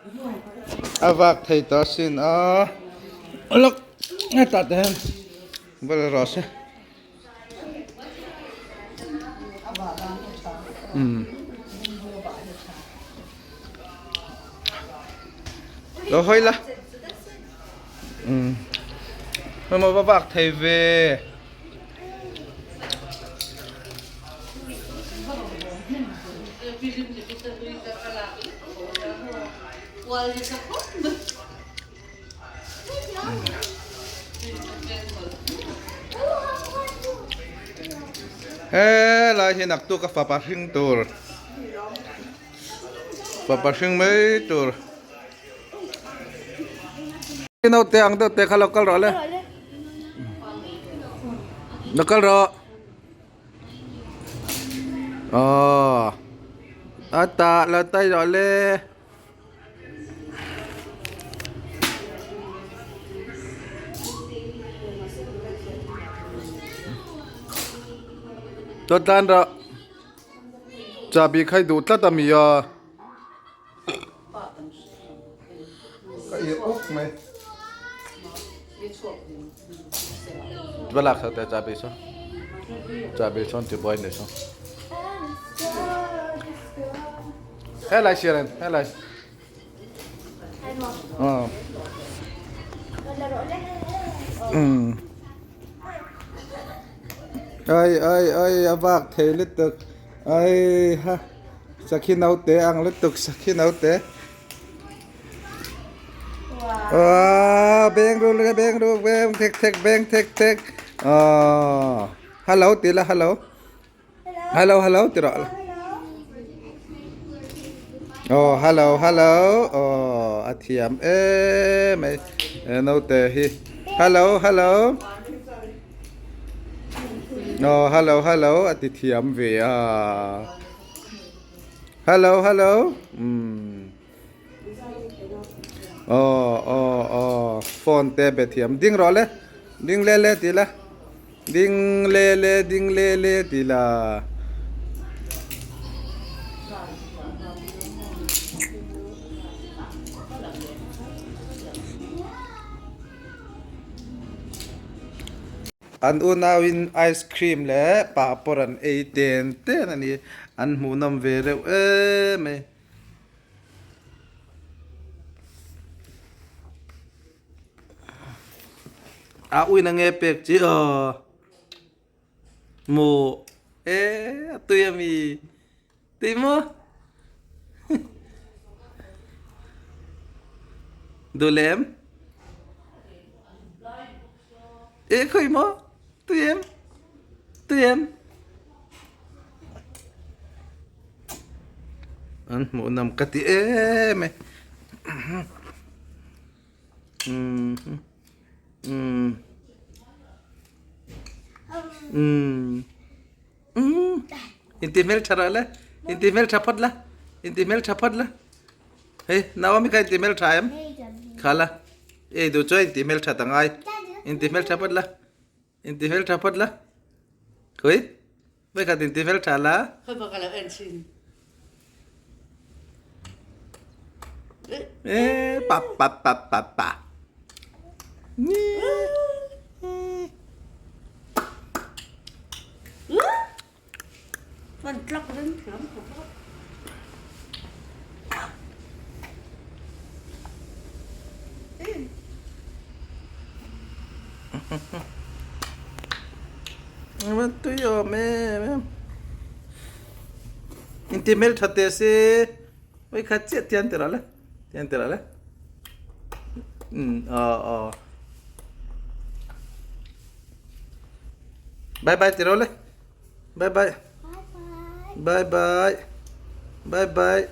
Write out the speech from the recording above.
A vak thei tawh asin a lak hetah te hian va la rawh se umm lo hawi la umm hei va vak thei ve. Helai hi naktuk a fapa hring tur fapa hring mai tur naute ang deuh te kha lo kal rawh le lo kal rawh. Aw a tah la tai rawh le. Chuan tlan rawh chahbi kha i duh tlat a mi a. Ka ir uk mai. Va lak sak teh chahbi saw. Chahbi sawn tibuai nei saw. Helai siaran helai. Ờ. Ừ. Ai ai ai a vak thei lutuk. Ai ha. Sakhi naute ang lutuk sakhi naute. Wow, beng ru le beng ru beng thek thek beng thek thek. Ờ. Hello ti la hello. Hello hello ti rawh la. Oh hello hello. Oh a thiam em mai. Naute hi. Hello hello. Oh hello hello a ti thiam ve a. Hello hello. Umm. Aw aw aw phone te be thiam ding rawh le ding le le ti la ding le le ding le le ti la. An unauin ice cream leh papawr an ei ten ten a ni. An hmuhnawm ve reuh em mai. A uina nge pek chi aw. Maw e a tui a mi. Tui maw? Duh leh em? E khawi maw? Tui em? Tui em? An hmuh nam ka ti em e. Umm umm umm umm inti hmeltha rawh le inti hmeltha phawt la inti hmeltha phawt la hei nau ami kha inti hmeltha em kha la ei duh chuan inti hmeltha ta ngai inti hmeltha phawt la inti hmeltha phawt la khawi vawikhat inti hmeltha la Khawi bak a lo en thin. E pa pa pa pa pa ni. Van tlak ring thiam khawp a. Van tui awm em em. Inti hmeltha teh se vawikhat chiah tian tirh ah le tian tirh ah le umm aw aw bye bye ti rawh le bye bye bye bye bye bye.